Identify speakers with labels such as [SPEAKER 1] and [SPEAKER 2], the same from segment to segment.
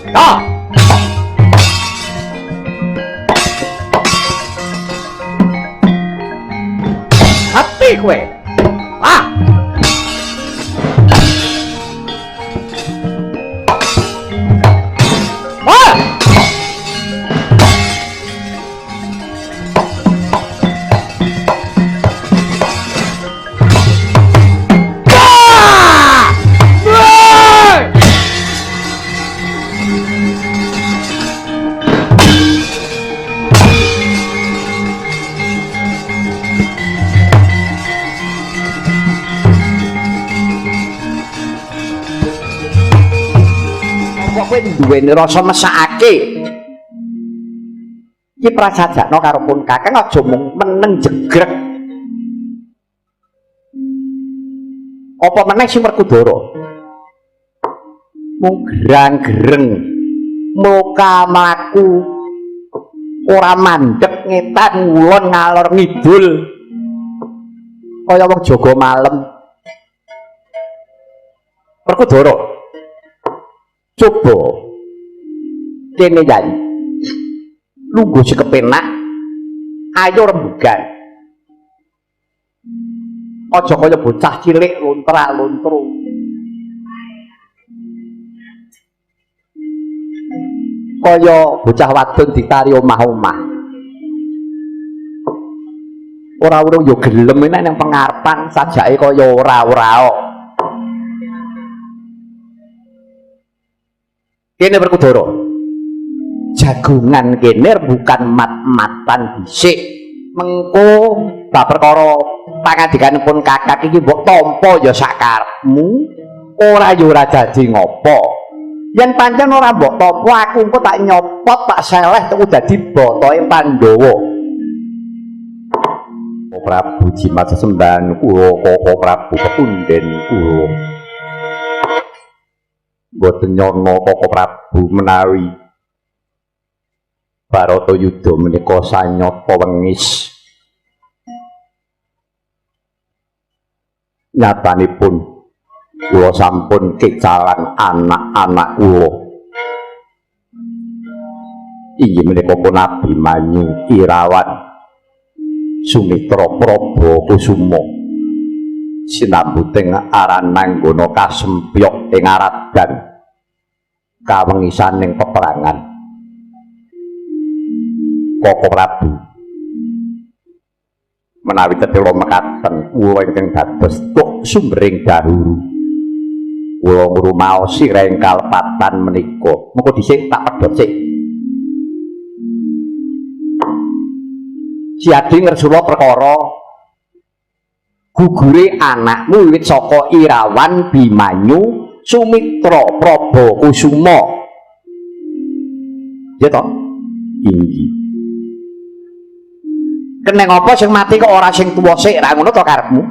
[SPEAKER 1] Toh. Mati kowe. Ah. Ah. Kowe duweni rasa mesakake. Iki prasajakno karo pun kakang aja mung meneng jegrek. Apa meneh sing Werkudara? Mung gerang-gereng muka mlaku ora mandeg ngetan ngulon ngalor ngidul kaya wong jaga malem. Werkudara, coba kene Yai, lungguh sing kepenak, ayo rembugan. Aja kaya bocah cilik lontra-lontro. Kaya bocah wadon ditari omah-omah. Ora urung yo gelem nek nang pengarepan sajake kaya ora-ora kok. Kene Werkudara, jagongan kene bukan mat-matan dhisik. Mengko bab perkara pangandikanipun kakak iki mbok tampa ya sakarepmu, ora ya ora dadi ngopo. Yen pancen ora mbok tampa aku engko tak nyopot tak seleh tuku dadi botohe Pandhawa. Prabu Jimat sesembahan kula Koko Prabu pepunden kula. Mboten nyono Koko Prabu menawi Baratayuda menika sanyata wengis. Nyatanipun kula sampun kecalan anak-anak kula. Inggih menika pun Abimanyu, Irawan, Sumitra, Praba Kusuma. Sinambuting aran nanggana kasempyok ing Aradan kawengisaning peperangan. Koko Prabu, menawi tetela mekaten kula ingkang dados tuk sumbering dahulu kula ngrumaosi reng kalepatan menika. Mengko dhisik tak pedhot sik. Siadi ngersula perkara gugure anakmu wiwit saka Irawan, Bimanyu, Sumitra, Praba Kusuma. Ya toh? Inggih. Keneng apa sing mati kok ora sing tuwa sik, ra ngono to karepmu?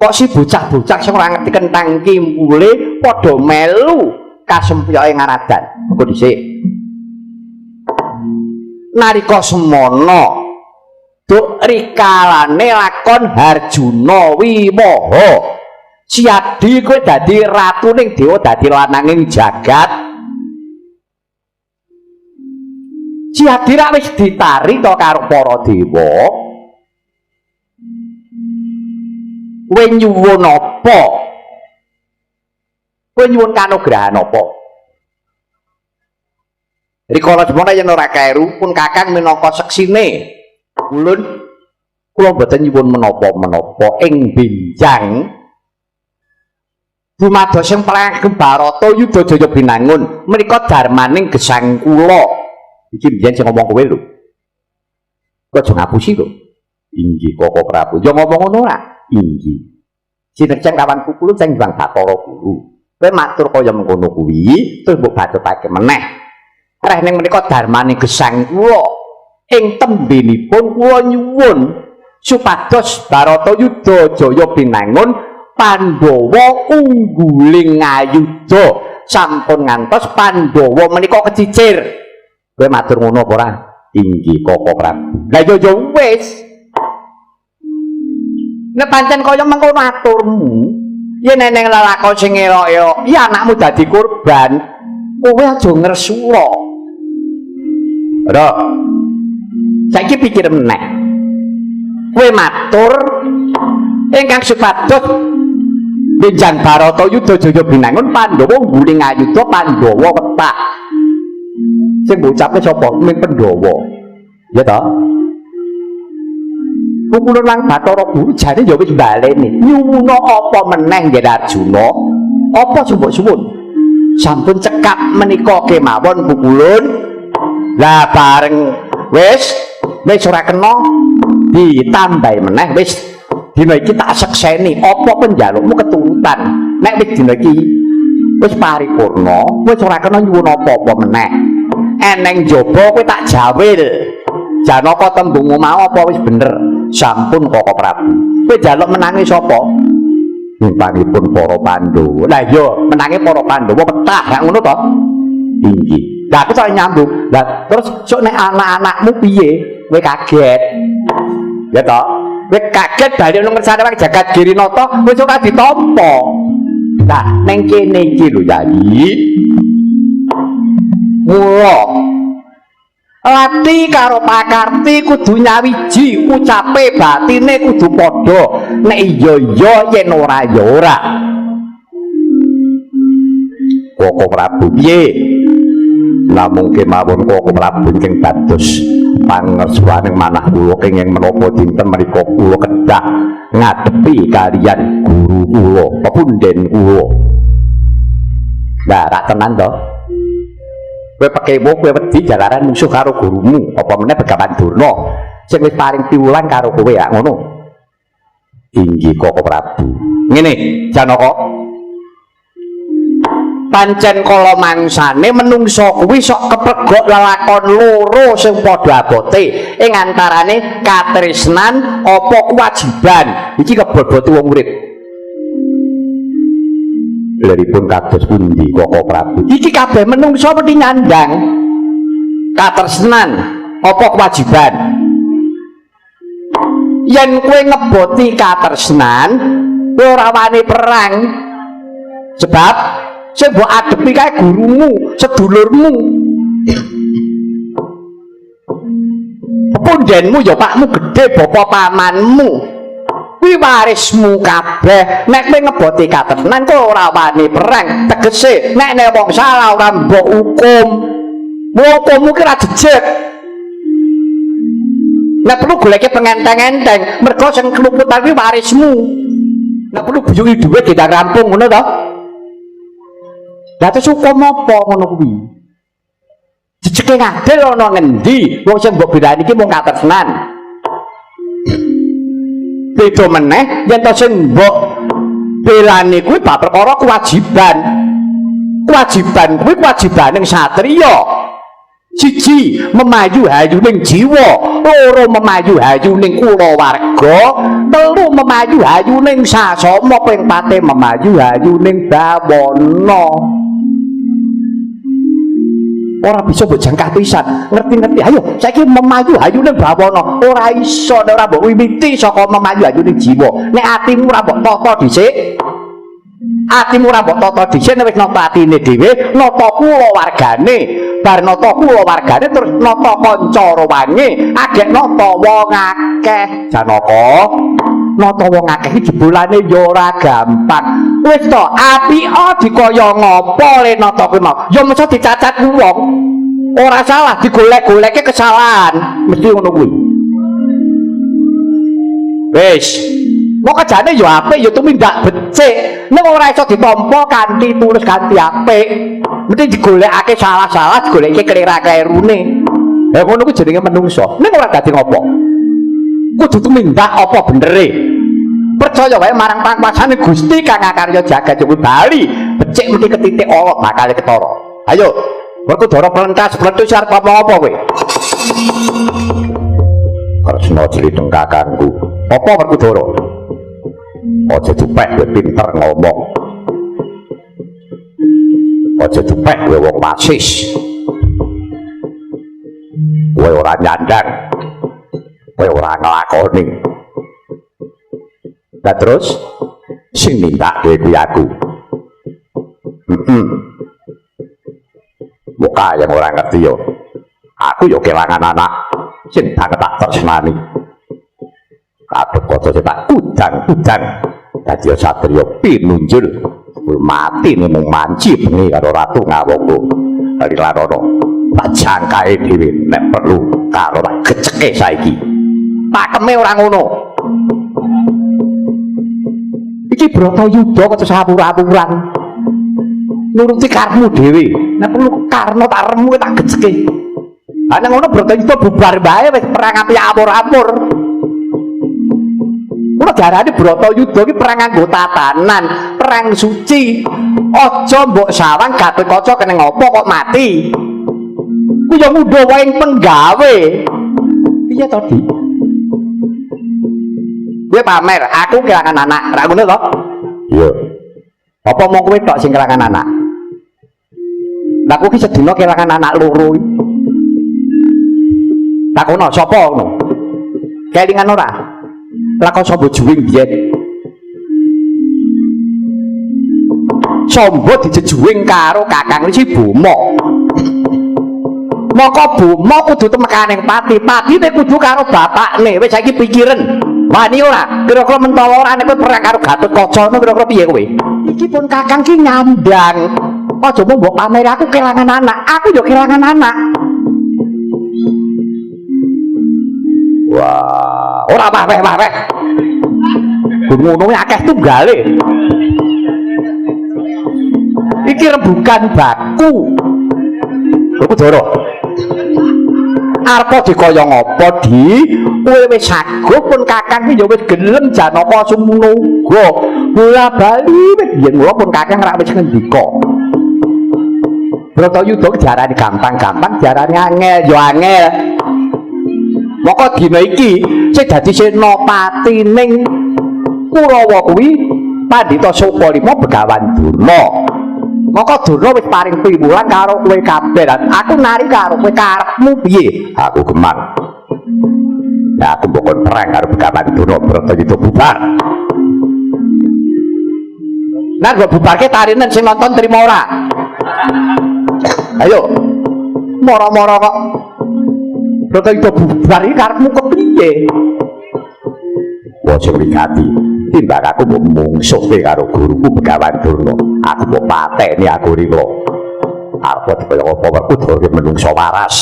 [SPEAKER 1] Kok si bocah-bocah sing ora ngerti kentang kimpule padha melu kasempyoke ngaradan. Mengko dhisik. Nalika semono duk rikalane lakon Harjuna Wiwaha, Siadi kowe dadi ratuning dewa, dadi lananging jagat. Siadi rak wis ditari to karo para dewa. Kowe nyuwun apa? Kowe nyuwun kanugrahan apa? Rikala semono yen ora kleru pun kakang minangka seksine. Ulun kula mboten nyuwun menapa-menapa ing benjang dumados sing perang Barata Yuda Jaya Binangun menika darmaning gesang kula. Iki mbiyen sing ngomong kowe lho. Kok aja ngapusi lho. Inggih Koko Prabu. Ya ngomong ngono ora? Inggih. Sinekjan kawan kukulu sing Bang Bathara Guru. Kowe matur kaya mengkono kuwi, terus mbok bacotake meneh. Reh ning menika darmane gesang kula. Ing tembenipun kula nyuwun supados Barata Yuda Jaya Binangun Pandhawa ungguling ngayuda sampun ngantos Pandhawa menika kecicir. Kowe matur ngono apa ora? Inggih Koko Prabu. Lah ya ya wis. Nek pancen kaya mengkono aturmu, yen eneng lelakon sing elok-elok, ya anakmu dadi korban. Kowe aja ngresula. Ora. Saiki pikir meneh. Kowe matur ingkang supados benjang Baratayuda Jaya Binangun Pandhawa ngguling ayuda Pandhawa wetak. Sing mbok ucapke sapa? Ming Pandhawa. Ya toh? Kukulun lang Bathara Guru jane ya wis baleni. Nyuwuna apa meneh nggih Arjuna? Apa sing mbok suwun? Sampun cekap menika kemawon kukulun. Lah bareng wis wis ora kena ditambahi meneh, wis dina iki tak sekseni apa penjalukmu keturutan. Nek wis dina iki wis paripurna, wis ora kena nyuwun apa-apa meneh. Eneng jaba kowe tak jawil. Janaka tembungmu mau apa wis bener? Sampun Koko Prabu. Kowe njaluk menangi sapa? Mimpanipun para Pandhawa. Lah iya, menange para Pandhawa petah, gak ngono to? Inggih. Lah aku tak nyambung. Lah terus sok nek anak-anakmu piye? Kowe kaget. Ya toh? Kowe kaget bali nang ngersane wong jagat Girinata wis ora ditampa. Lah ning kene iki lho Yayi. Mula lati karo pakarti kudu nyawiji, ucape batine kudu padha. Nek iya iya, yen ora ya ora. Koko Prabu piye? Namung kemawon Koko Prabu ingkang dados pangersuwaning manah kula kenging menapa dinten menika kula kedah ngadepi kaliyan guru kula, pepunden kula. Lah rak tenan to? Kowe pekewo, kowe wedi jalaran musuh karo gurumu, apa meneh Begawan Durna sing wis paring piwulang karo kowe, ya ngono. Inggih Koko Prabu. Ngene, Janaka. Pancen kala mangsane menungso kuwi sok kepregok lelakon loro sing padha abote, ing antarane katresnan apa kewajiban. Iki keboboti wong urip. Leripun kados pundi Koko Prabu? Iki kabeh menungso mesti nyandang katresnan apa kewajiban. Yen kowe ngeboti katresnan, kowe ora wani perang. Sebab sing mbok adepi kae gurumu, sedulurmu. Pundenmu ya pakmu gedhe, bapa pamanmu. Kuwi warismu kabeh. Nek kowe ngeboti katresnan, kowe ora wani perang. Tegese nek nek wong salah ora mbok hukum. Hukummu ki ora jejeg. Nek perlu goleke pengenteng-enteng, mergo sing kluputan kuwi warismu. Nek perlu buyuki dhuwit diundang rampung ngono to. Lah terus hukum apa ngono kuwi? Jejege ngadil ana ngendi? Wong sing mbok belani iki mung katresnan. Beda meneh yen to sing mbok belani kuwi bab perkara kewajiban. Kewajiban kuwi kewajibaning satriya. Siji, memayu hayuning jiwa, loro memayu hayuning kulawarga, telu memayu hayuning sasama, ping pate memayu hayuning bawana. Ora bisa mbok jangkah pisan. Ngerti-ngerti, ayo saiki memayu hayuning bawana. Ora iso nek ora mbok wiwiti saka memayu hayuning jiwa. Nek atimu ora mbok tata dhisik, atimu ora mbok tata dhisik, nek wis nata atine dhewe, nata kulawargane, bar nata kulawargane terus nata kanca rawange, agek nata wong akeh. Janaka, nata wong akeh iki jebulane ya ora gampang. Wis to, apika dikaya ngapa le nata kuwi mau? Ya mesti dicacat wong. Ora salah digolek-goleke kesalahan, mesti ngono kuwi. Wis, moko jane ya apik ya tumindak becik. Ning ora iso ditampa kanthi tulus kanthi apik. Mesti digolekake salah-salah, digoleke kelera-kelerune. Lah ngono kuwi jenenge menungso. Ning ora dadi ngopo. Kudu tumindak apa benere. Percaya wae marang pangkuasane Gusti kang akarya jagat kuwi bali. Becik mesti ketitik Allah bakal ketara. Ayo, Werkudara plentas plentus arep ngomong apa kowe? Kresna jliteng kakangku. Apa Werkudara? Aja dupek kowe pinter ngomong. Aja dupek kowe wong wasis. Kowe ora nyandang. Kowe ora nglakoni. Lah terus sing nindakake kuwi aku. Heeh. Oka yang ora ngerti yo. Aku yo kelangan anak sing banget tak tresnani. Gatotkaca sing tak kudang-kudang dadi satriya pinunjul mati mung manci bengi karo Ratu Ngawangga. Lilarono tak jangkae dhewe nek perlu karo tak geceke saiki. Pakeme ora ngono. Iki Bratayuda kok sapur-apuran. Nuruti karepmu dhewe. Nek perlu Karna tak remu tak geceke. Ha nek ngono Bratayuda bubar bae wis perang api apur-apur. Kulo diarani Bratayuda iki perang nganggo tatanan, perang suci. Aja mbok sawang Gatotkaca kena ngopo kok mati. Ku ya ngundha wae ing penggawe. Piye to, Dik? Kowe pamer, aku kelangan anak, ra ngono to? Iya. Apa mung kowe tok sing kelangan anak? Lah aku ki sedina kelangan anak loro iki. Takono sapa ngono? Kelingan ora? Lah kok sapa juwing biyen? Sombo dijejuwing karo Kakang Resi Boma. Maka Boma kudu temekaning pati, patine kudu karo bapakne. Wis saiki pikiren. Wani ora? Kira-kira mentolo ora nek kowe perang karo Gatotkaca ngono kira-kira piye kowe? Iki pun Kakang ki nyandang. Aja mung mbok pamer aku kelangan anak, aku yo kelangan anak. Wah, ora wah-wah. Ngono akeh tunggale. Iki rembukan baku. Werkudara. Arpa dikaya ngapa, Di? Kowe wis saguh pun Kakang ki ya wis gelem Janaka semono uga. Bola-bali wis biyen mula pun Kakang rak wis ngendika. Bratayuda ki diarani gampang-gampang, diarani angel, ya angel. Maka dina iki sing dadi senopati ning Kurawa kuwi Pandhita Sukalima Begawan Durna. Maka Durna wis paring piwulang karo kowe kabeh. Aku nari karo kowe karepmu piye? Aku gemar. Ya aku mbok kon perang karo Begawan Durna, Bratayuda bubar. Nah, mbok bubarke tarinen sing nonton trimo ora? Ayo. Moro-moro kok Bratayuda bubar iki karepmu kepiye? Wah, sing wigati. Timbang aku mbok mungsuhke karo guruku Begawan Durna. Aku mbok pateni aku rila. Arep dikaya apa Werkudara ki menungso waras.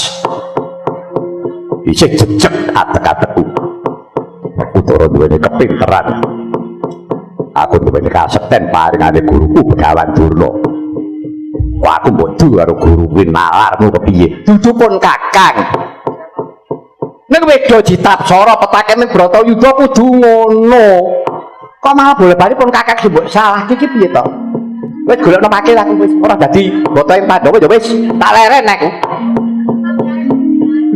[SPEAKER 1] Isih jejeg atek-atekku. Werkudara duweni kepinteran. Aku duweni kasekten paringane guruku Begawan Durna. Kok aku mbok du karo guru kuwi nalarmu kepiye? Dudu pun Kakang. Ning wedha Jitapsara petake ning Bratayuda kudu ngono. Kok malah bola-bali pun Kakang sing mbok salahke iki piye to? Wis golekno pakil aku wis ora dadi botoing Pandhawa ya wis tak leren aku.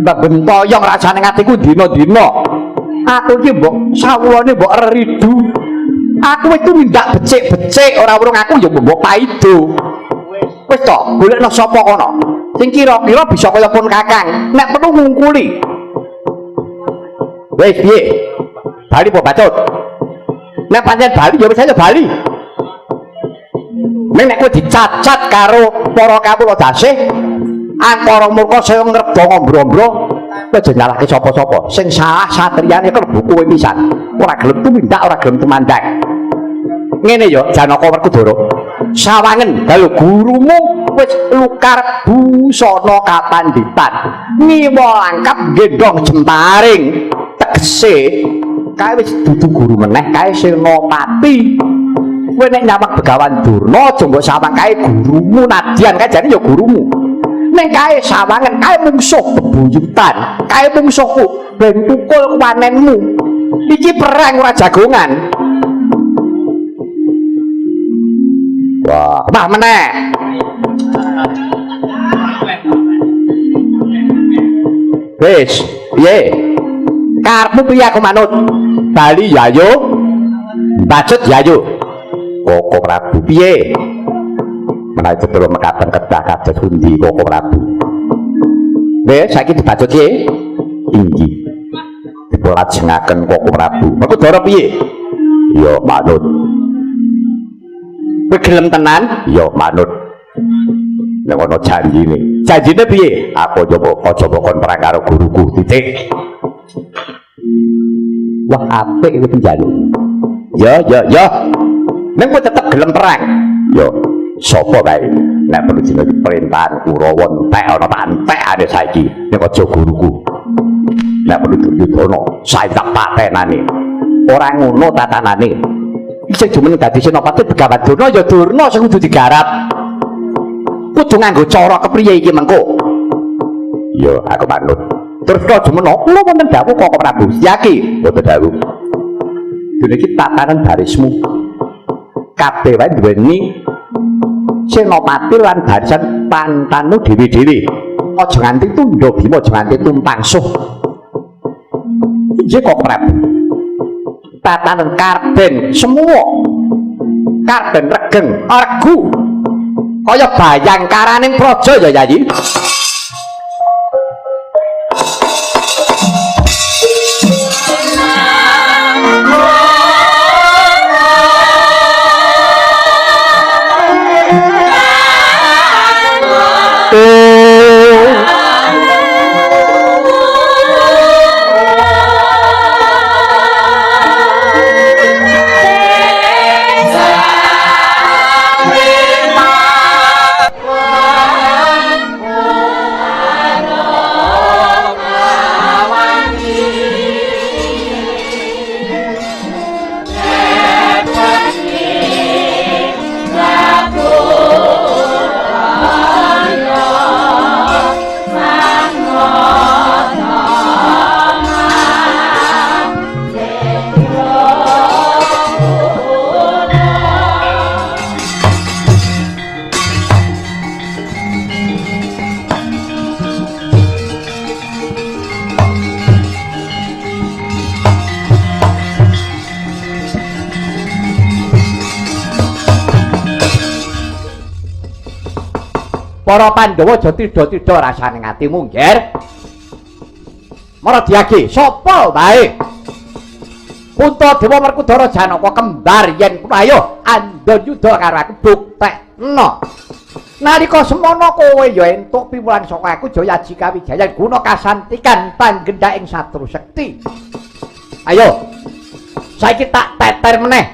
[SPEAKER 1] Mbak bentoyong rasane atiku dina-dina. Aku iki mbok sawulane mbok reridu. Aku wis tumindak becik-becik ora urung aku ya mbok paido. Wis to, golekno sapa kono. Sing kira-kira bisa kaya pun Kakang, nek perlu ngungkuli. Wis piye? Bali apa bacut? Nek pancen bali ya wis ayo bali. Ning nek kowe dicacat karo para kawula dasih, angkara murka saya ngredha ngombro-ombro, kowe aja nyalahke sapa-sapa. Sing salah satriyane klebu kowe pisan. Ora gelem tumindak, ora gelem tumandang. Ngene ya Janaka Werkudara. Sawangen lho gurumu wis lukar busana kapanditan. Ngiwa langkap gendhong jemparing. Tegese kae wis dudu guru meneh, kae senopati. Kowe nek nyawang Begawan Durna aja mbok sawang kae gurumu nadyan kae jane ya gurumu. Ning kae sawangen kae mungsuh bebuyutan, kae mungsuhku ben tukul wanenmu. Iki perang ora jagongan. Wah, mah meneh. Wis, piye? Karepmu piye aku manut? Bali ya yo. Bacut ya yo. Koko Prabu piye? Menawi tetep mekaten kedah kados pundi Koko Prabu? Wis saiki dibacut piye? Inggih. Dipun lajengaken Koko Prabu. Werkudara piye? Ya manut. Kowe gelem tenan? Ya manut. Nek ana janjine. Janjine piye? Aku aja kon perang karo guruku. Titik. Wah, apik iku penjaluk. Ya, ya, ya. Ning kowe tetep gelem perang. Ya, sapa wae nek perlu jenenge perintahan Kurawa entek ana tak entekane saiki. Nek aja guruku. Nek perlu Duryudana, saiki tak patenane. Ora ngono tatanane. Iki jumeneng dadi senopati Begawan Durna ya Durna sing kudu digarap. Kudu nganggo cara kepriye iki mengko? Ya, aku manut. Terus kok jumeneng kula wonten dawuh Koko Prabu. Yaki, wonten dawuh. Dene iki tatanan barismu. Kabeh wae duweni senopati lan barisan pantanmu dhewe-dhewe. Aja nganti tundha bima, aja nganti tumpang suh. Inggih Koko Prabu. Tatanan karben semua. Karben regeng, regu. Kaya bayangkaraning praja ya, Yayi. Para Pandhawa aja tidha-tidha rasane atimu, Ngger. Mara diage sapa wae? Puntadewa Werkudara Janaka kembar yen ayo andon yuda karo aku buktekno. Nalika semono kowe ya entuk piwulang saka aku Jaya Kawijayan guna kasantikan panggendha ing satru sekti. Ayo. Saiki tak teter meneh.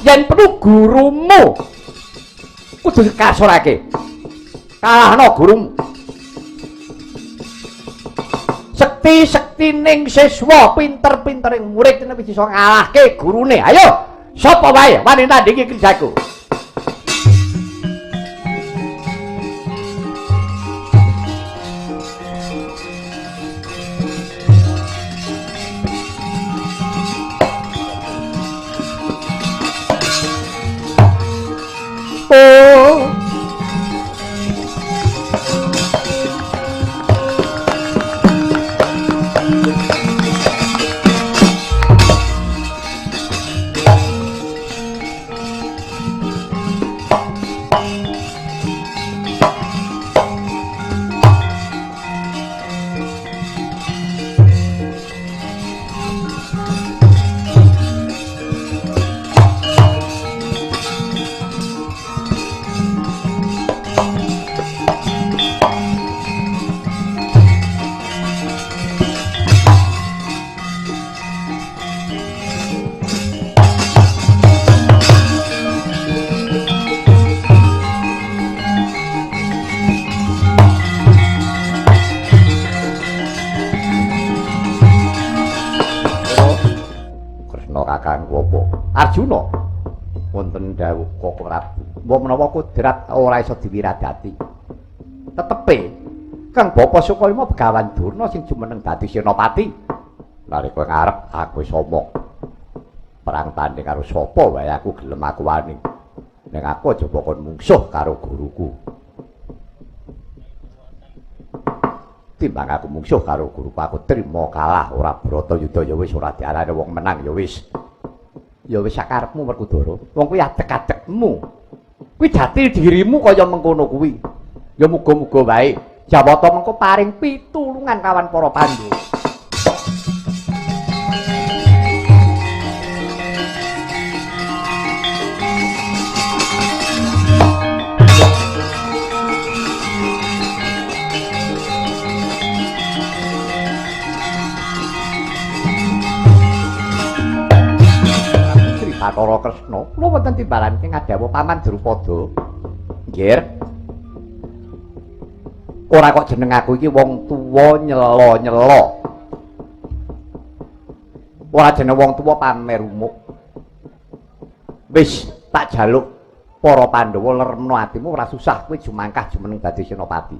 [SPEAKER 1] Yen perlu gurumu kudu kasorake. Kalahno gurumu. Sekti-sektining siswa, pinter-pintering murid nek wis iso ngalahke gurune. Ayo, sapa wae wani nandhingi kerjaku. Oh. Arjuna wonten dawuh Koko Prabu, mbok menawa kudrat ora iso diwiradati. Tetepe Kang Bapa Sukalima Begawan Durna sing jumeneng dadi senopati. Nalika ngarep aku wis omong perang tanding karo sapa wae aku gelem aku wani. Ning aku aja pokon mungsuh karo guruku. Timbang aku mungsuh karo guruku aku trima kalah ora Bratayuda ya wis ora diarani wong menang ya wis. Ya wis sakarepmu Werkudara. Wong kuwi adeg-adegmu. Kuwi jati dirimu kaya mengkono kuwi. Ya muga-muga wae Jawata mengko paring pitulungan kawan para Pandhawa. Bathara Kresna, kula wonten timbalan ing ngadhawuh Paman Drupada. Nggih. Ora kok jeneng aku iki wong tuwa nyela-nyela. Ora jeneng wong tuwa pamer umuk. Wis tak jaluk para Pandhawa leremno atimu ora susah kowe jumangkah jumeneng dadi senopati.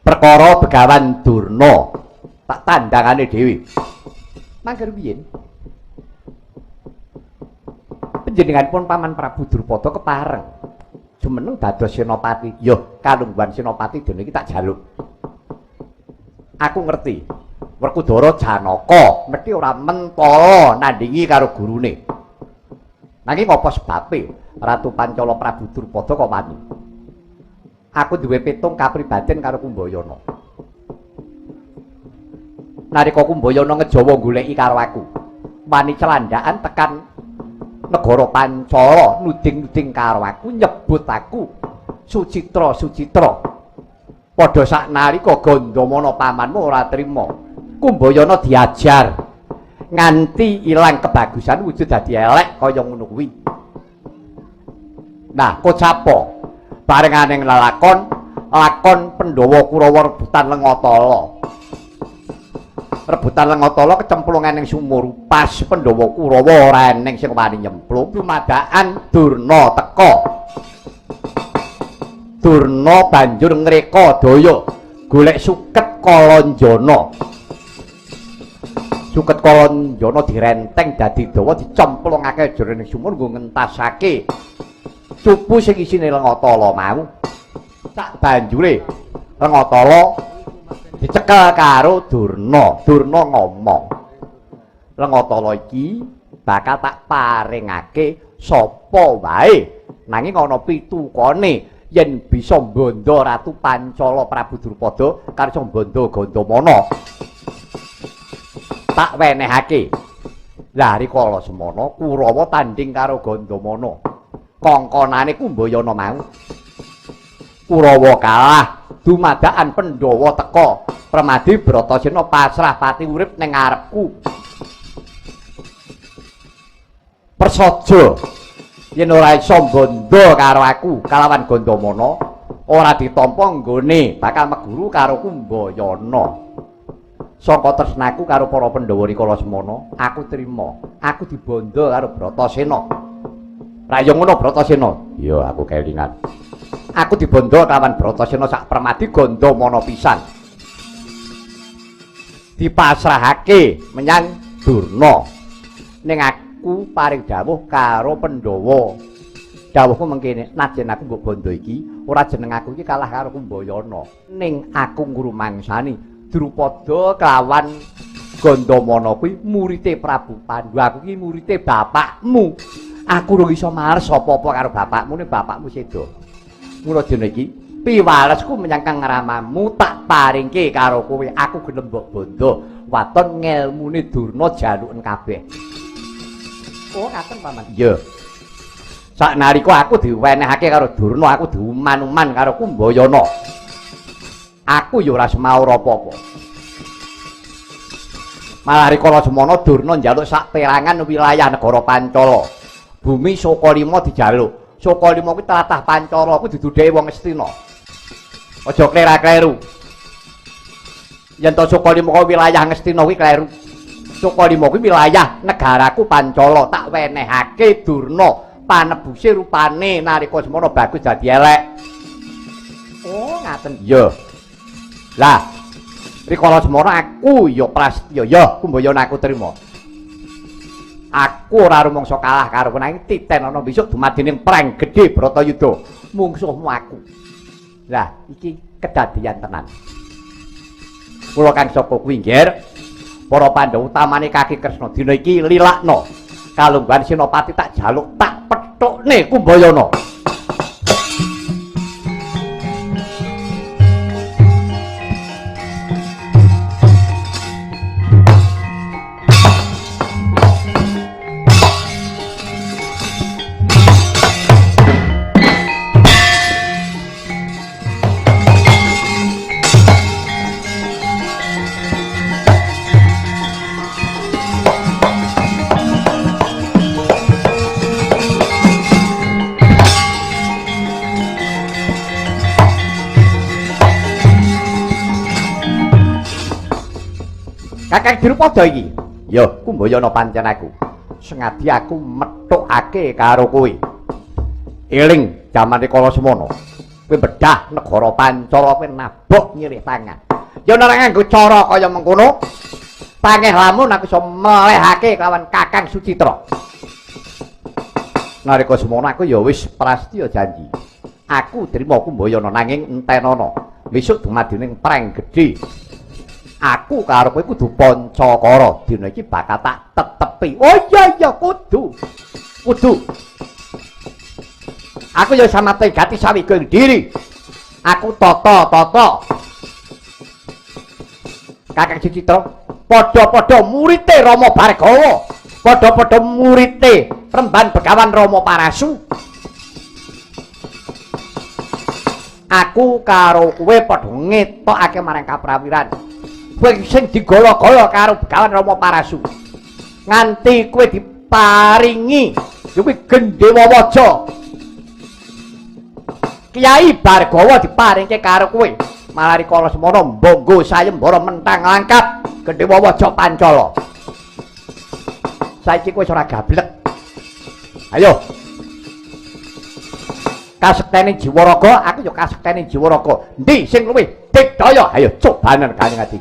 [SPEAKER 1] Perkara Begawan Durna tak tandangane dhewe. Mangke rumiyin panjenenganipun Paman Prabu Drupada kepareng jumeneng dados senopati. Yo kalungguhan senopati dene iki tak jaluk. Aku ngerti Werkudara Janaka mesti ora mentala nandingi karo gurune. Nanging apa sebabe Ratu Pancala Prabu Drupada kok wani? Aku duwe pitung kapribaden karo Kumbayana. Nalika Kumbayana ngejawa goleki karo aku, wani celandaan tekan negara Pancala, nuding-nuding karo aku, nyebut aku Sucitra Sucitra. Padha saknalika Gandamana pamanmu ora trima. Kumbayana diajar nganti ilang kebagusan wujud dadi elek kaya ngono kuwi. Nah, kocapa barengane nglakon lakon Pandhawa Kurawa rebutan Lengatala. Rebutan Lengatala kecemplungan ning sumur pas Pandhawa Kurawa ora eneng sing wani nyemplung. Dumadakan Durna teka. Durna banjur ngreka daya golek suket Kalanjana. Suket Kalanjana direnteng dadi dawa dicemplungake jroning sumur nggo ngentasake cupu sing isine Lengatala mau. Sak banjure Lengatala dicekel karo Durna. Durna ngomong, Lengatala iki bakal tak paringake sapa wae, nanging ana pitukane yen bisa mbondo Ratu Pancala Prabu Drupada karo iso mbondo Gandamana tak wenehake. Lah rikala semana Kurawa tanding karo Gandamana, kongkonane Kumbayana mau. Kurawa kalah, dumadakan Pandhawa teka. Permadi Bratasena pasrah pati urip ning ngarepku. Prasaja yen ora iso mbondo karo aku kalawan Gandamana, ora ditampa nggone bakal meguru karo Kumbayana. Saka tresnaku karo para Pandhawa rikala semana, aku trima, aku dibondo karo Bratasena. Ra yo ngono Bratasena? Iya, aku kelingan. Aku dibondo kalawan Bratasena sak permadi Gandamana pisan. Dipasrahake menyang Durna. Ning aku paring dawuh karo Pandhawa. Dawuhku mengkene, najan aku mbok bondo iki, ora jeneng aku iki kalah karo Kumbayana. Ning aku ngrumangsani Drupada kelawan Gandamana kuwi murite Prabu Pandu. Aku iki murite bapakmu. Aku ora iso males apa-apa karo bapakmu, nek bapakmu sedo. Mula dene iki piwalesku menyang Kang Ramamu tak paringke karo kowe. Aku gelem mbok bondo. Waton ngelmune Durna jaluken kabeh. Oh, ngaten Paman. Iya. Saknalika aku diwenehake karo Durna, aku diuman-uman karo Kumbayana. Aku ya ora semaur apa-apa. Malah rikala semana Durna njaluk sak perangan wilayah negara Pancala. Bumi Sukalima dijaluk. Sukalima kuwi tlatah Pancala kuwi didudheke wong Astina. Aja klera-kleru. Yen to Sukalima kuwi wilayah Ngastina kuwi kleru. Sukalima kuwi wilayah negaraku Pancala, tak wenehake Durna panebuse rupane nalika semana bagus dadi elek. Oh, ngaten. Iya. Lah, rikala semana aku ya prasetya, ya Kumbayana aku trima. Aku ora rumangsa kalah karo kowe, nanging titenono besok dumadining perang gedhe Bratayuda, mungsuhmu aku. Lah, iki kedadian tenan. Kula kang saka kuwi nggih, para Pandhawa utamane Kaki Kresna dina iki lilakno kalungguhan senopati tak jaluk tak pethukne Kumbayana. Kakang Drupada iki. Ya, Kumbayana pancen aku. Sengadi aku methukake karo kowe. Eling jamane kala semono. Kowe bedah negara Pancala, kowe nabok nyilih tangan. Ya ora nganggo cara kaya mengkono. Pangeh lamun aku iso melehake kelawan Kakang Sucitra. Nalika semono aku ya wis prasetya janji. Aku trima Kumbayana nanging entenana. Besok dumadi ning preng gedhe. Aku karo kowe kudu pancakara. Dina iki bakal tak tetepi. Oh iya iya kudu. Kudu. Aku ya samate gati sawiga ing diri. Aku tata-tata. Kakang Sucitra padha-padha murite Rama Bhargawa, padha-padha murite Remban Begawan Rama Parasu. Aku karo kowe padha ngetokake marang kaprawiran. Kowe sing digala-gala karo Begawan Rama Parasu. Nganti kowe diparingi kuwi gendhewa waja. Kyai Bhargawa diparingke karo kowe. Malah rikala semono mbonggo sayembara mentang langkap gendhewa waja Pancala. Saiki kowe wis ora gablek. Ayo. Kasektene jiwa raga, aku ya kasektene jiwa raga. Endi sing luwih digdaya? Ayo cobanen kanjeng ati.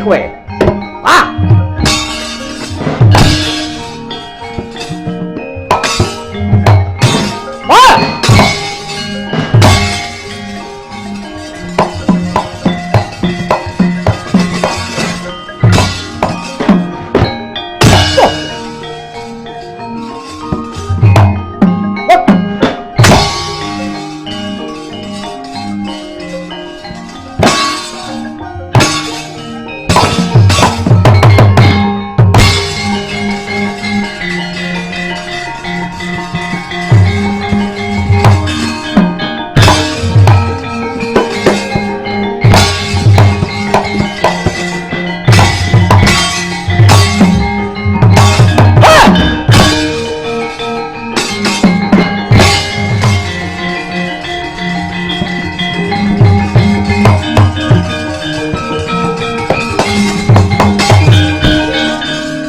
[SPEAKER 1] Kowe. Ah. Ah.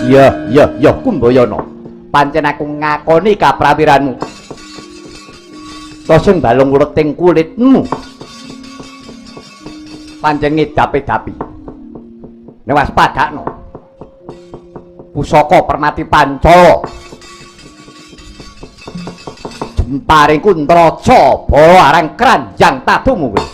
[SPEAKER 1] Ya, ya, ya Kumbayana. Pancen aku ngakoni kaprawiranmu. To sing balung uleting kulitmu. Pancen ngedapi-dapi. Nek waspadakno. Pusaka Permati Pancala. Jemparingku ntraca bala arang kranjang tadumu kowe.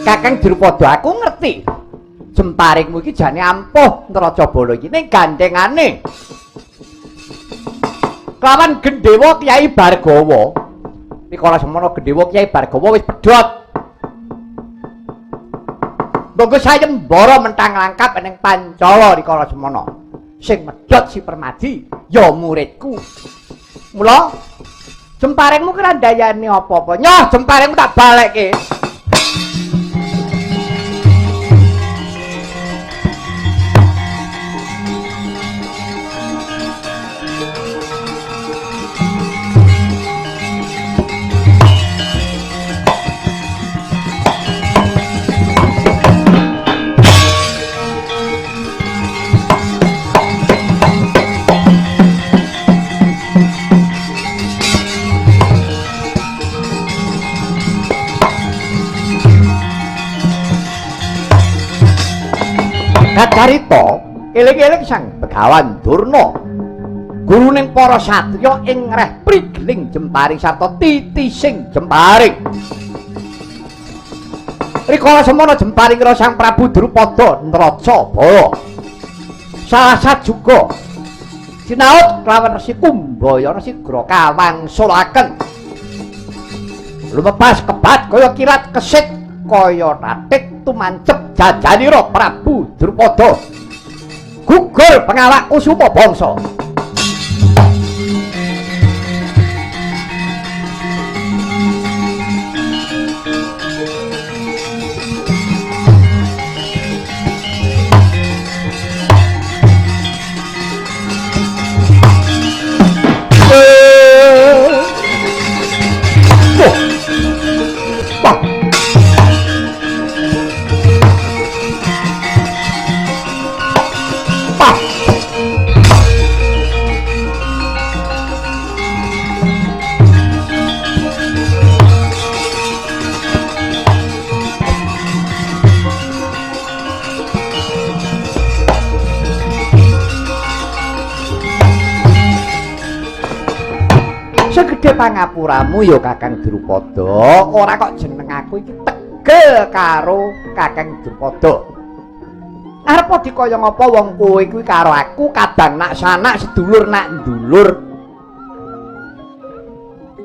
[SPEAKER 1] Kakang Drupada, aku ngerti. Jemparingmu iki jane ampuh Nraca Bala iki ning gandengane kelawan Gendhewa Kyai Bhargawa. Rikala semono Gendhewa Kyai Bhargawa wis pedhot. Mbonggo sayembara mentang langkap ning Pancala rikala semono. Sing medhot si Permadi ya muridku. Mula jemparingmu ki ra ndayani apa-apa. Nyoh jemparingmu tak balekke. Kacarita eling-eling Sang Begawan Durna guruning para satriya ing ngreh prigeling jemparing sarta titising jemparing. Rikala semono jemparing kira Sang Prabu Drupada nraca bala. Salah sajuga sinaut kelawan Resi Kumbayana sigra kawangsulaken. Lumepas kebat kaya kilat kesit kaya tatik tumancep jajanira Prabu Drupada. Gugur pengawak kusuma bangsa. Segede pangapuramu ya Kakang Drupada, ora kok jeneng aku iki tegel karo Kakang Drupada. Arep dikaya ngapa wong kowe kuwi karo aku kadang nak sanak sedulur nak ndulur.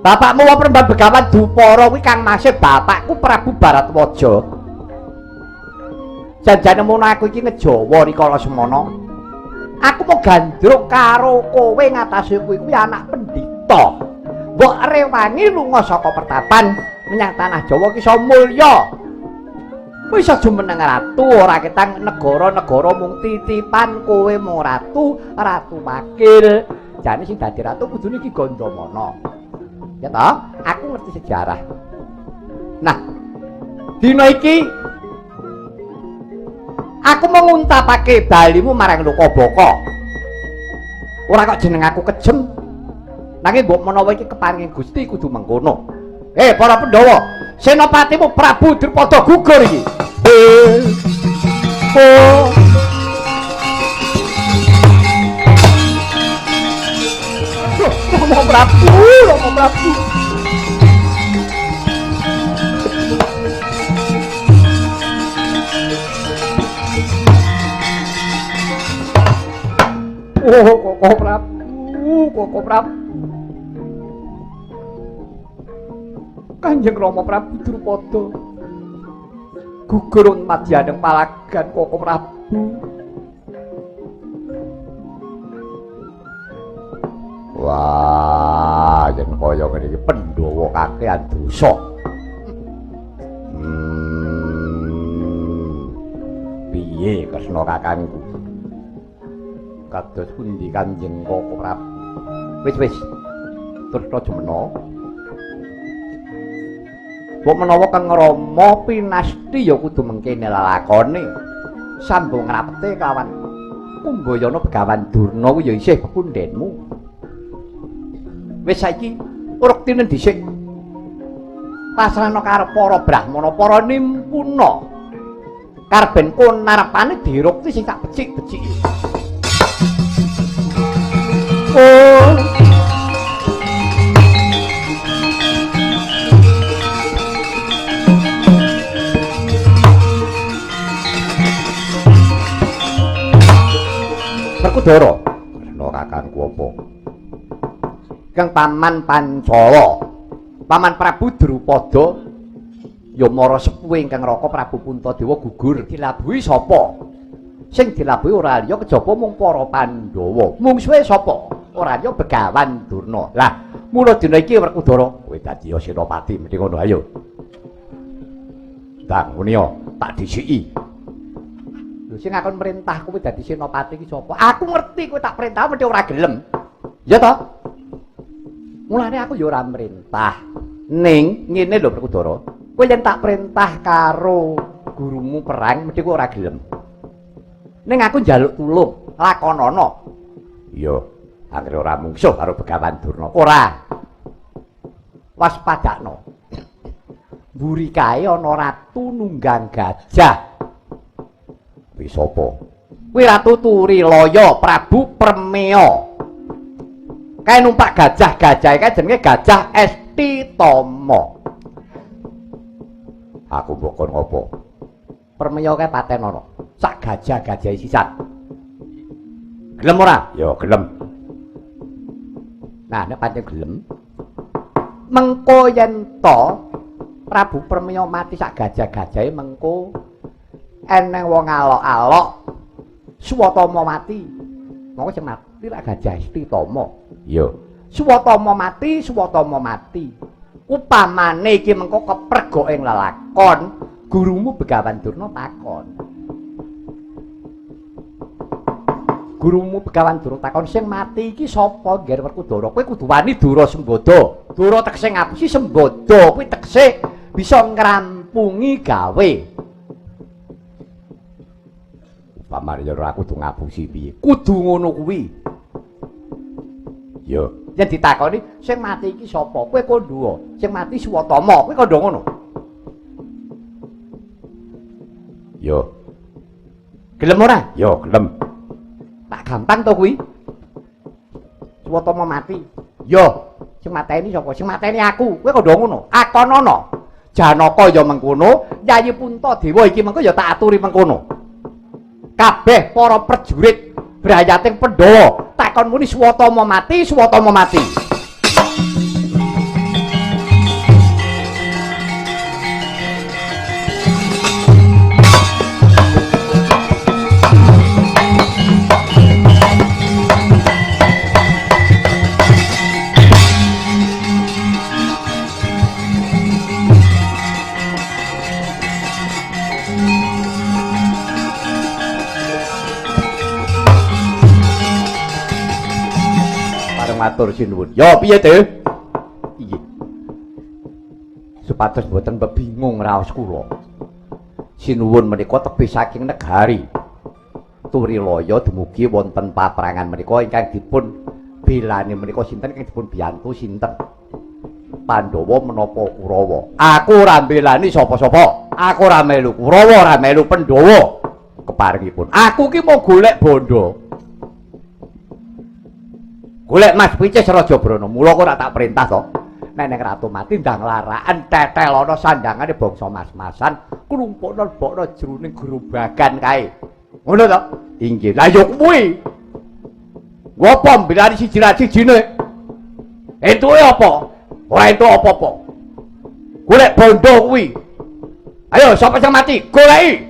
[SPEAKER 1] Bapakmu wong Peremban Begawan Dupara kuwi Kang Mase bapakku Prabu Baratwaja. Janjane mono aku iki ngejawa rikala semono. Aku mau gandruk karo kowe ngatasé kowe kuwi anak pendhita. Mbok rewangi lunga saka pertapan menyang tanah Jawa ki iso mulya. Kowe iso jumeneng ratu ora ketang negara-negara mung titipan kowe mung ratu, ratu wakil. Jane sing dadi ratu kudune Ki Gandamana. Ya toh? Aku ngerti sejarah. Nah, dina iki aku menguntapake balimu marang Lokabaka. Ora kok jeneng aku kejem. Nanging mbok menawa iki keparinge Gusti kudu mengkono. Para Pandhawa, senopatimu Prabu Drupada gugur iki. Oh. Romo Prabu, Romo Prabu. Oh, Koko Prabu, Koko Prabu. Kanjeng Rama Prabu Drupada gugur madyaning palagan Koko Prabu. Wah, yen kaya ngene iki Pandhawa kakehan dosa. Piye Kresna kakangku? Kados pundi Kanjeng Koko Prabu? Wis wis. Terus jemena. Mbok menawa Kang Rama pinasti ya kudu mengkene lalakone. Sambung ngrapete kawan Kumbayana Begawan Durna kuwi ya isih pepundhenmu. Wis saiki uruktine dhisik. Pasrahna karo para brahmana, para nimpuna. Karben konarepane dirukti sing sak becik-becike. Oh. Werkudara, Kresna kakangku apa? Kang Paman Pancala, Paman Prabu Drupada Ya mara sepuhe ingkang Raka Prabu Puntadewa gugur. Dilabuhi sapa? Sing dilabuhi ora liya kejaba mung para Pandhawa. Mungsuhe sapa? Ora liya Begawan Durna. Lah, mula dina iki Werkudara kowe dadi senopati mesti ngono ayo. Ndang ngene yo, tak dhisiki. Lho sing akon merintah kowe dadi senopati iki sapa? Aku ngerti kowe tak perintah mesti ora gelem. Ya toh? Mulane aku ya ora merintah. Ning ngene lho Werkudara, kowe yen tak perintah karo gurumu perang mesti kowe ora gelem. Ning aku njaluk tulung, lakonono. Iya, anggere ora mungsuh karo Begawan Durna. Ora. Waspadakno. Mburi kae ana ratu nunggang gajah. Kuwi sapa? Kuwi Ratu Turilaya, Prabu Permea. Kae numpak gajah, gajahe kae jenenge Gajah Estitama. Aku mbok kon ngopo? Permea kae paten ana. Sak gajah-gajahe sisan. Gelem ora? Ya gelem. Nah, nek pancen gelem, mengko yen to Prabu Permea mati sak gajah-gajahe mengko eneng wong alok-alok Swatama mati. Monggo sing mati lak Gajah Estitama. Iya. Swatama mati, Swatama mati. Upamane iki mengko kepergok ing lelakon, gurumu Begawan Durna takon. Gurumu Begawan Durna takon sing mati iki sapa ngger Werkudara? Kowe kudu wani dura sembada. Dura tegese ngapusi, sembada kuwi tegese bisa ngrampungi gawe. Upamane ya ora kudu ngapusi piye? Kudu ngono kuwi. Ya, yen ditakoni sing mati iki sapa? Kowe kandha. Sing mati Swatama, kowe kandha ngono. Ya. Gelem ora? Ya, gelem. Tak gampang to kuwi. Swatama mati. Ya, sing mateni sapa? Sing mateni aku. Kowe kandha ngono. Akonono. Janaka ya mengkono, Yayi Puntadewa iki mengko ya tak aturi mengkono. Kabeh para prajurit brayating Pandhawa takon muni Swatama mati, Swatama mati. Matur sinuwun. Ya piye, Teh? Iya. Supados mboten bebingung raos kula. Sinuwun menika tebih saking negari Turilaya dumugi wonten paprangan menika ingkang dipun belani menika sinten ingkang dipun biyantu sinten? Pandhawa menapa Kurawa? Aku ora mbelani sapa-sapa. Aku ora melu Kurawa, ora melu Pandhawa. Keparingipun. Aku ki mau golek bondo. Golek Mas Picis Raja Brana. Mula kok ora tak perintah to. Nek ning ratu mati ndang laraan tetelana sandangane bangsa mas-masan klumpukna lebokna jroning grobagan kae. Ngono to? Inggih. Lah ya kuwi. Ngopo mbelani siji ra sijine? Entuke apa? Ora entuk apa-apa. Golek bondo kuwi. Ayo sapa sing mati? Goleki.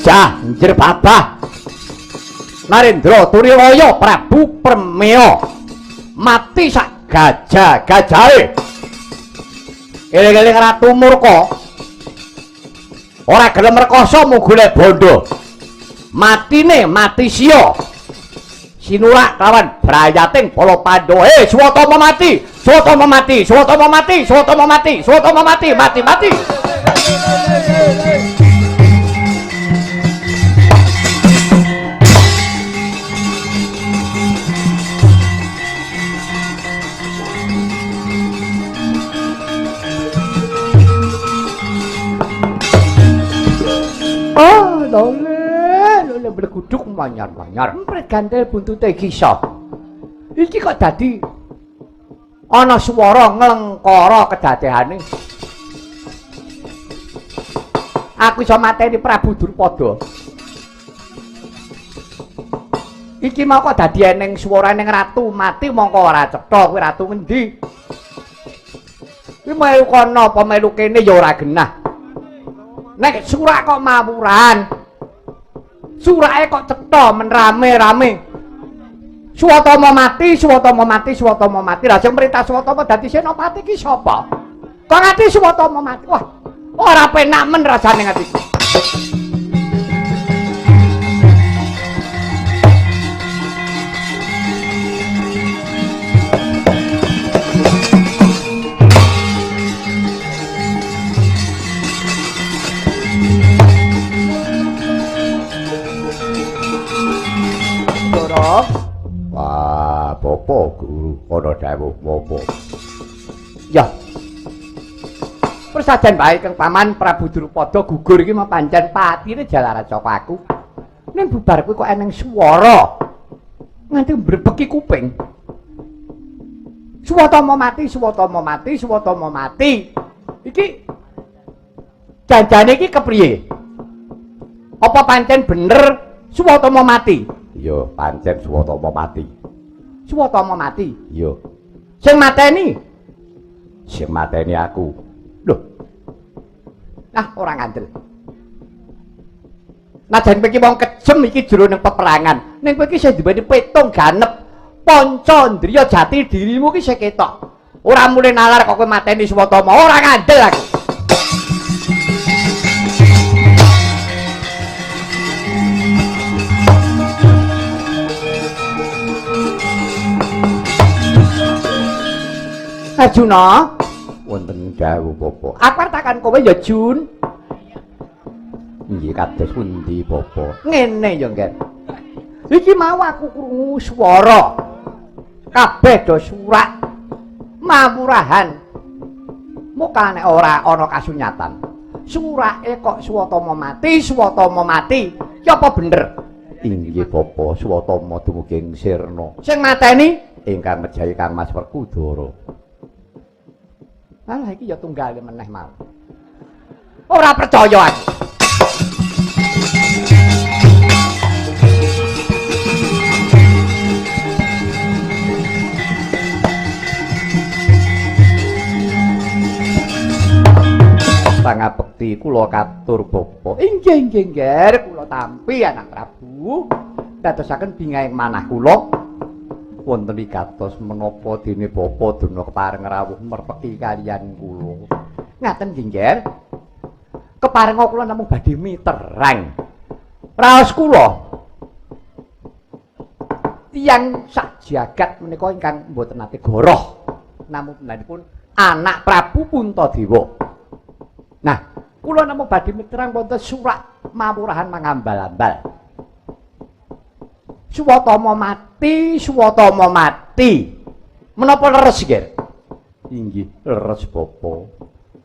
[SPEAKER 1] Pecah njrebabah Narendra Turilaya Prabu Permea. Mati sak gajah-gajahe. Eling-eling Ratu Murka. Ora gelem rekoso mung golek bondo. Matine mati sia. Sinurak lawan brayating bala Pandhawa. Hei, Swatama mati. Swatama mati, Swatama mati, Swatama mati, Swatama mati, mati mati. Oh, lole, lole berguduk manyar-manyar. Empret gantel buntute Gisa. Iki kok dadi ana swara nglengkara kedadehane. Aku iso mateni Prabu Drupada. Iki mau kok dadi eneng swara eneng ratu mati mongko ora cetha kuwi ratu ngendi. Kuwi melu kono apa melu kene ya ora genah. Nek surak kok mawuran. Surake kok cetha men rame-rame. Swatama mati, Swatama mati, Swatama mati. Lah sing merintah Swatama dadi senopati ki sapa? Kok nganti Swatama mati? Wah, ora penak men rasane atiku. Wah, bapak guru kono dawuh apa? Ya. Persajan bae Kang Paman Prabu Drupada gugur iki mah pancen patine jalaran saka aku. Ning bubar kuwi kok eneng swara. Nganti mbrebeki kuping. Swatama mati, Swatama mati, Swatama mati. Iki janjane iki kepriye? Apa pancen bener Swatama mati? Iya, pancen Swatama mati. Swatama mati? Iya. Sing mateni? Sing mateni aku. Lho. Ah, ora ngandel. Najan kowe iki wong kejem iki jero ning peperangan. Ning kowe iki isih duweni petung ganep pancandriya jati dirimu iki isih ketok. Ora mulih nalar kok kowe mateni Swatama, ora ngandel aku. Arjuna, wonten dawuh bapa. Aku arep takon kowe ya, Jun. Nggih, kados pundi bapa? Ngene ya, Ngger. Iki mau aku krungu swara. Kabeh do surak mamurahan. Muka nek ora ana kasunyatan. Surake kok Swatama mati, Swatama mati. Ki apa bener? Inggih bapa, Swatama dumugi ing sirna. Sing mateni ingkang mejahi Kang Mas Werkudara. Alah iki ya tunggale meneh mau. Ora percaya aku. Pangabekti kula katur bapa. Inggih inggih nggih, kula tampi anak Prabu. Dadosaken bingahing manah kula. Wonten wigatos menapa dene bapa Durna kepareng rawuh merpeki kaliyan kula. Ngaten nggih, Ngger. Keparenga kula namung badhe miterang. Raos kula tiyang sak jagat menika ingkang mboten nate goroh. Namung benaripun anak Prabu Puntadewa. Nah, kula namung badhe miterang wonten surak mawurahan mangambal-ambal. Swatama mati, Swatama mati. Menapa leres, Ngger? Inggih, leres bapa.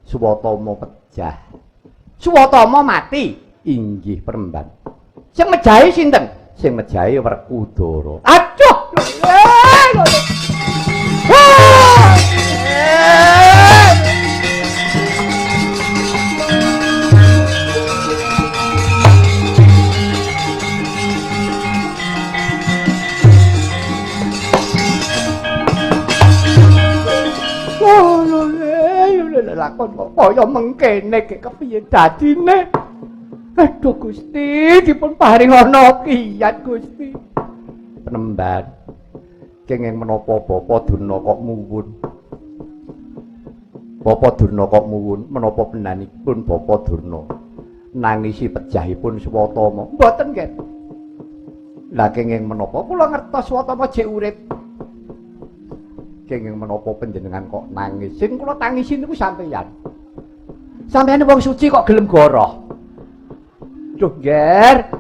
[SPEAKER 1] Swatama pejah. Swatama mati. Inggih, peremban. Sing mejahi sinten? Sing mejahi Werkudara. Aduh! Lakon kok kaya mengkene iki kepiye dadine? Aduh Gusti, dipun paring ana kiyat Gusti. Penemban. Kenging menapa Bapa Durna kok muwun? Bapa Durna kok muwun menapa penanipun Bapa Durna nangisi pejahipun Swatama? Mboten, Nggih. Lah kenging menapa kula ngertos Swatama jek urip. Kenging menapa panjenengan kok nangis? Sing kula tangisi niku sampeyan. Sampeyan wong suci kok gelem goroh. Duh, Ngger.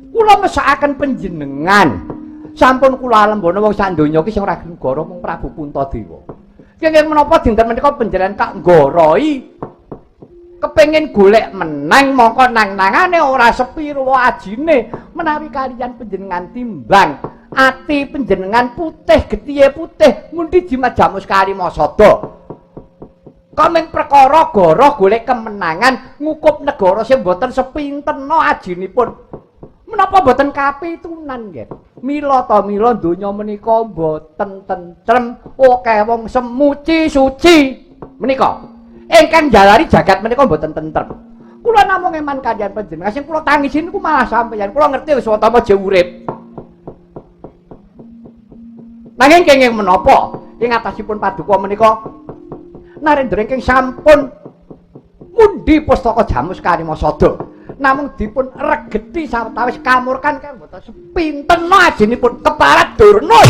[SPEAKER 1] Kula mesakaken panjenengan. Sampun kula alembono wong sak donya iki sing ora gelem goroh mung Prabu Puntadewa. Kenging menapa dinten menika panjenengan kak nggorohi kepengin golek menang mongko nang-nangane ora sepi ruwa ajine menawi kaliyan panjenengan timbang ati panjenengan putih getihe putih ngundi jimat jamus kalimasada. Kok ming perkara goroh golek kemenangan ngukup negara sing boten sepintena ajinipun. Menapa mboten kapitunan, nggih? Mila ta mila donya menika mboten tentrem, akeh wong semuci suci menika. Ingkang jalari jagat menika mboten tentrem. Kula namung eman kaliyan panjenengan sing kula tangisi niku malah sampeyan. Kula ngerti wis Swatama jek urip. Nanging kenging menapa ing atasipun paduka menika Narendra ingkang sampun mundi pustaka Jamus Kalimasada namung dipun regeti sawetawis kamurkan kang mboten sepinten ajinipun keparat Durna.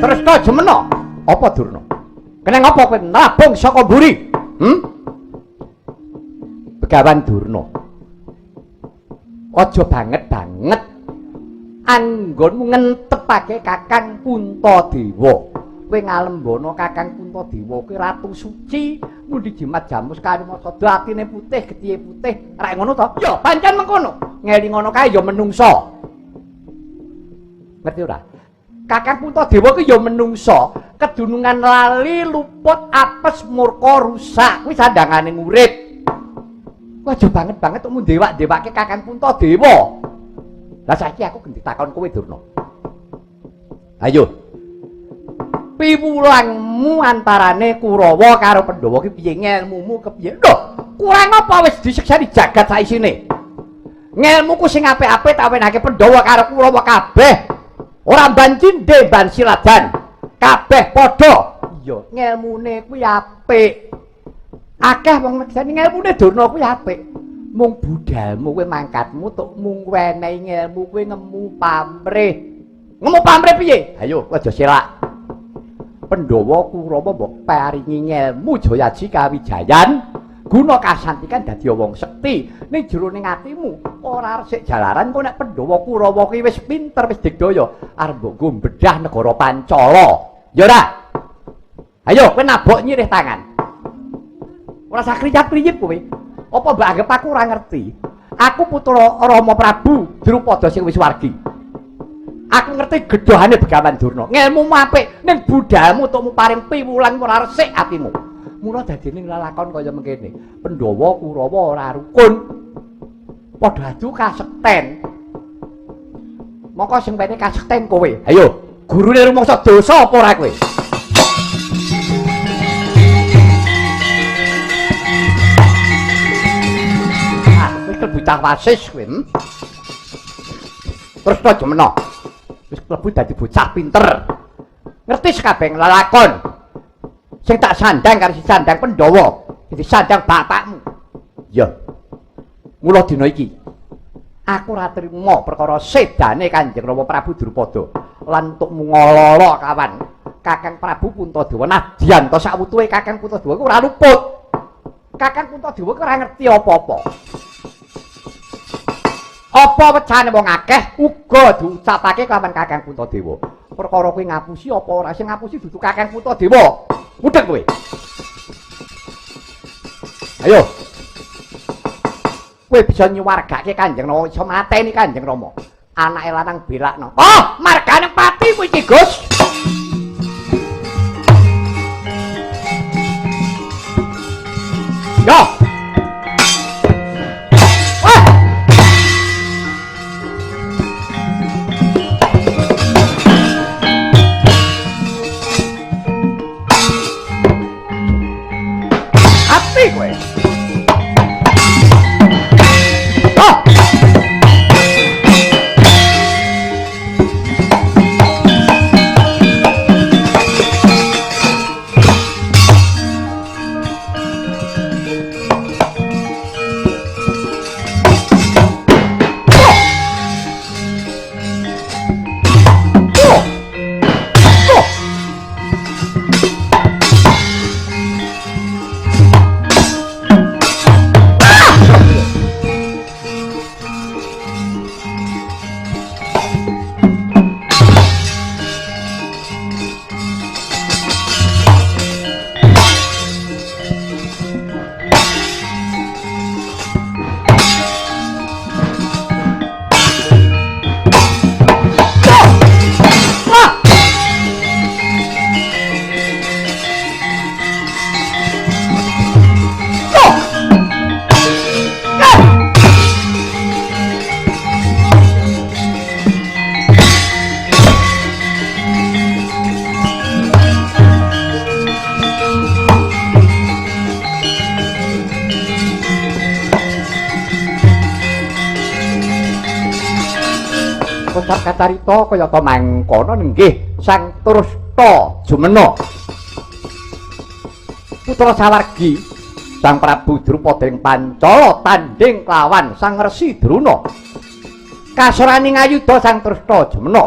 [SPEAKER 1] Terus to jemeno. Apa Durna? Kena ngapa kowe nabung saka mburi? Begawan Durna. Aja banget-banget anggonmu ngentepake Kakang Puntadewa. Kowe ngalembono Kakang Puntadewa kuwi ratu suci, mundi jimat jamus kalimasada atine putih, getihe putih. Rek ngono to? Ya, pancen mengkono. Ngelingono kae ya menungsa. Ngerti ora? Kakang Puntadewa kuwi ya menungsa, kedunungan lali, luput, apes, murka, rusak, kuwi sandangane urip. Kuwi aja banget-banget kok ndewak-ndewake Kakang Puntadewa. Lah saiki aku gendhi takon kowe Durna. Ayo. Piwulangmu antarane Kurawa karo Pandhawa ki piye ngelmumu kepiye? Lho, kurang apa wis disekseni jagat saisine. Ngelmuku sing apik-apik tak wenehake Pandhawa karo Kurawa kabeh. Ora ban cindhe ban siladan. Kabeh padha. Iya, ngelmune kuwi apik. Akeh wong nekseni ngelmune Durna kuwi apik. Mung budalmu kowe mangkatmu tuk mung wenehi ngelmu kowe ngemu pamrih. Ngemu pamrih piye? Ayo aja selak. Pandhawa Kurawa mbok paringi ngelmu Jayaji kawijayan, guna kasantikan dadi wong sekti. Ning jroning atimu ora resik jalaran kok nek Pandhawa Kurawa kuwi wis pinter wis digdaya arep mbok nggo bedah negara Pancala. Ya ora? Ayo kowe nabok nyirih tangan. Ora usah kriyap-kriyip kowe. Apa mbok anggap aku ora ngerti? Aku putra Rama Prabu Drupada sing wis wargi. Aku ngerti gedhahane Begawan Durna. Ngelmumu apik, ning budalmu tukmu paring piwulang ora resik atimu. Mula dadine lelakon kaya mengkene. Pandhawa Kurawa ora rukun. Padha adu kasekten. Mongko sing wene kasekten kowe. Ayo, gurune rumangsa dosa apa ora kowe? Ah, wis bocah wasis kowe. Terus to jemeno. Wis klebu dadi bocah pinter. Ngerti sekabeh lelakon. Sing tak sandang karo si sandang Pandhawa, sing disandang bapakmu. Ya. Mula dina iki aku ora trima perkara sedane Kanjeng Rama Prabu Drupada lan entukmu ngala-ala kawan. Kakang Prabu Puntadewa nadyan to sawutuhe Kakang Puntadewa kuwi ora luput. Kakang Puntadewa kuwi ora ngerti apa-apa. Apa wecane wong akeh uga diucapake kelawan Kakang Puntadewa. Perkara kuwi ngapusi apa ora sing ngapusi dudu Kakang Puntadewa. Mudhek kowe. Ayo. Kowe bisa nyuwargake Kanjeng Rama, iso mateni Kanjeng Rama. Anake lanang belakno. Oh, margane pati kuwi iki, Gus. Yo. Mati kowe. Oh. Kocap kacarita kaya ta mangkono nggih Sang Trusta Jumena. Putra sawargi Sang Prabu Drupada ing Pancala tandhing klawan Sang Resi Drona. Kasoraning ayuda Sang Trusta Jumena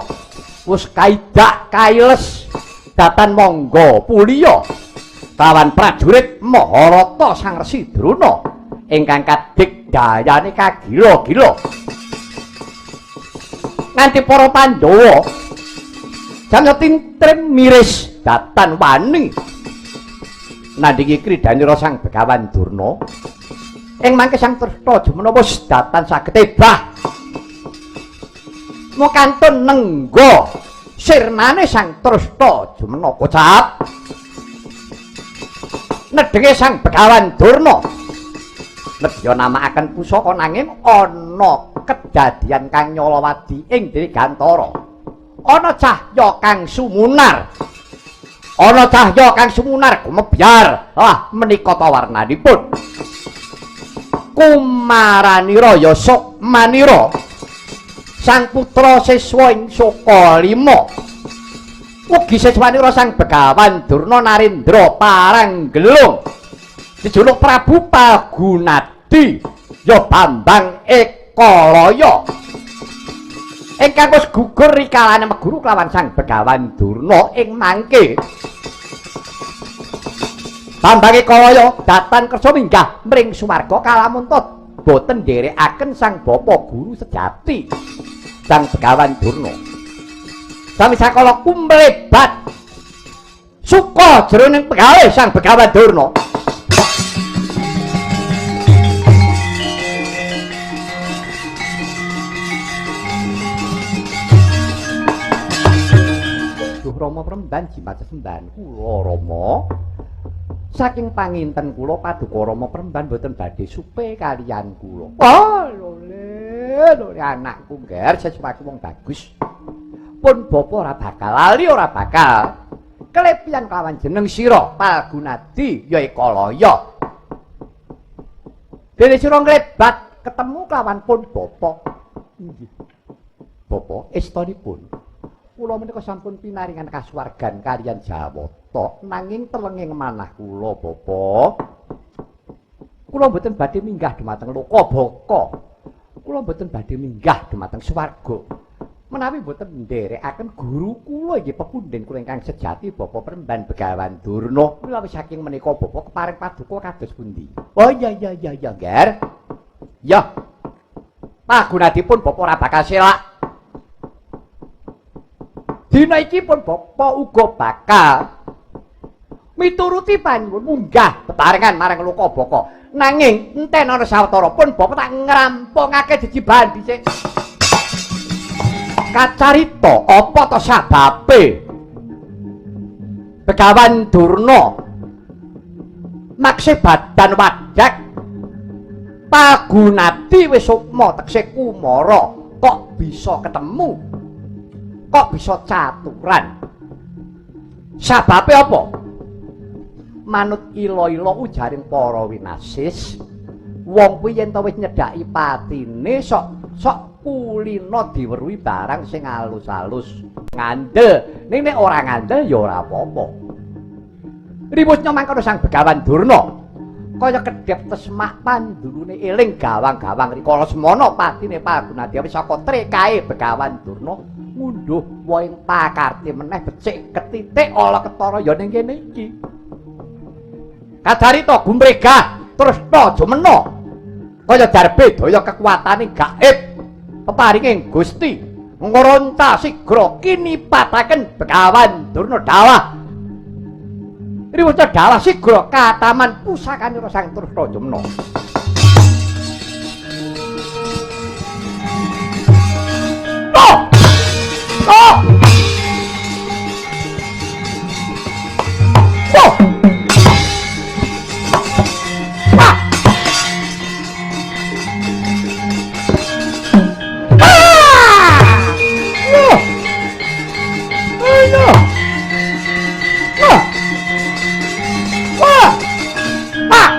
[SPEAKER 1] wis kaidak kailes datan mangga puliya lawan prajurit Maharata Sang Resi Drona ingkang kadik dayane kagila-gila. Nganti para Pandhawa jane tintrim miris datan wani nandhingi kridhanira Sang Begawan Durna. Ing mangke Sang Trusta Jumena wis datan saged ebah mukantun nengga sirnane Sang Trusta Jumena. Kocap nedhenge Sang Begawan Durna nedya namakaken pusaka nanging ana kedadian kang nyalawadi ing Dirgantara. Ana cahya kang sumunar. Ana cahya kang sumunar gumebyar. Ah, menika ta warnanipun. Kumaranira ya Sukmanira. Sang putra siswa ing Soka Lima. Ugi siswanira Sang Begawan Durna Narendra Paranggelung. Dijuluk Prabu Palgunadi ya Bambang Ekalaya ingkang wis gugur rikalane meguru kelawan Sang Begawan Durna. Ing mangke Bambang Ekalaya datan kersa minggah mring suwarga kalamunta boten nderekaken sang bapa guru sejati Sang Begawan Durna. Sami sakala kumlebat suka jroning pegawe Sang Begawan Durna. Rama Premban jimat sesembahan kula Rama. Saking panginten kula paduka Rama Premban boten badhe supe kaliyan kula. Oh lho lho anakku ngger sesuatu wong bagus. Pun bapa ora bakal lali ora bakal kelepian kelawan jeneng sira Palgunadi ya Ekalaya. Dene sira nglebat ketemu kelawan pun bapa. Inggih. Bapa estunipun kula menika sampun pinaringan kasuwargan kaliyan Jawata nanging telenging manah kula bapa. Kula mboten badhe minggah dumateng loka baka. Kula mboten badhe minggah dumateng swarga. Menawi mboten nderekaken guru kula inggih pepundhen kula ingkang sejati Bapak Premban Begawan Durna. Mila saking menika bapa kepareng paduka kados pundi? Oh iya iya iya iya, Ngger. Ya. Pagunadipun bapa ora bakal selak. Dina iki pun bapa uga bakal mituruti panyuwun munggah bebarengan marang loka baka. Nanging enten ana sawetara pun bapa tak ngrampungake jejibahan dhisik. Kacarita apa ta sababe Begawan Durna maksih badan wadhek Pagunadi wis sukma tekse kumara kok bisa ketemu? Kok bisa caturan? Sababe apa? Manut ila-ila ujaring para winasis, wong kuwi yen ta wis nyedhaki patine sok kulina diweruhi barang sing alus-alus. Ngandel, ning nek ora ngandel ya ora apa-apa. Rimusnya mangkono Sang Begawan Durna kaya kedhep tesmak pandulune eling gawang-gawang rikala semana patine Palgunadi wis saka trekae Begawan Durna ngunduh wohing pakarti meneh becik ketitik ala ketara ya ning kene iki. Kadarita gumregah tresna jumena kaya darbe daya kekuatane gaib peparinge Gusti ngronta sigra kinipataken Begawan Durna dawah. Riwuca dalah sigra kataman pusakanira Sang Tresna Jumena. Oh! Oh! Oh! Wah! Ah! Oh! Ayo! Oh! Wah! Ah!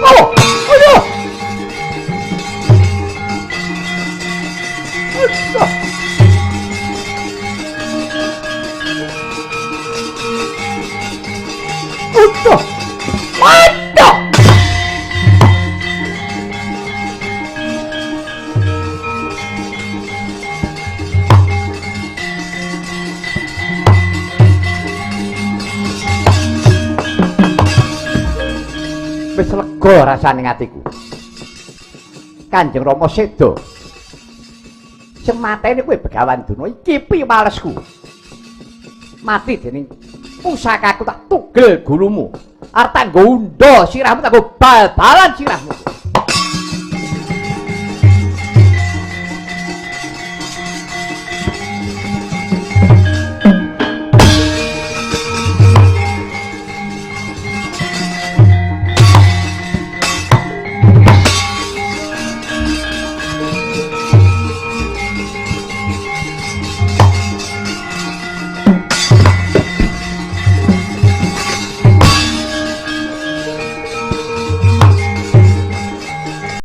[SPEAKER 1] Oh! Ayo! Aduh! Aduh! Aduh! Wis lega rasane atiku. Kanjeng Rama seda. Sing mateni kuwi Begawan Durna iki piwalesku. Mati dening pusakaku tak tugel gulumu. Arep tak nggo undha sirahmu, tak nggo bal-balan sirahmu.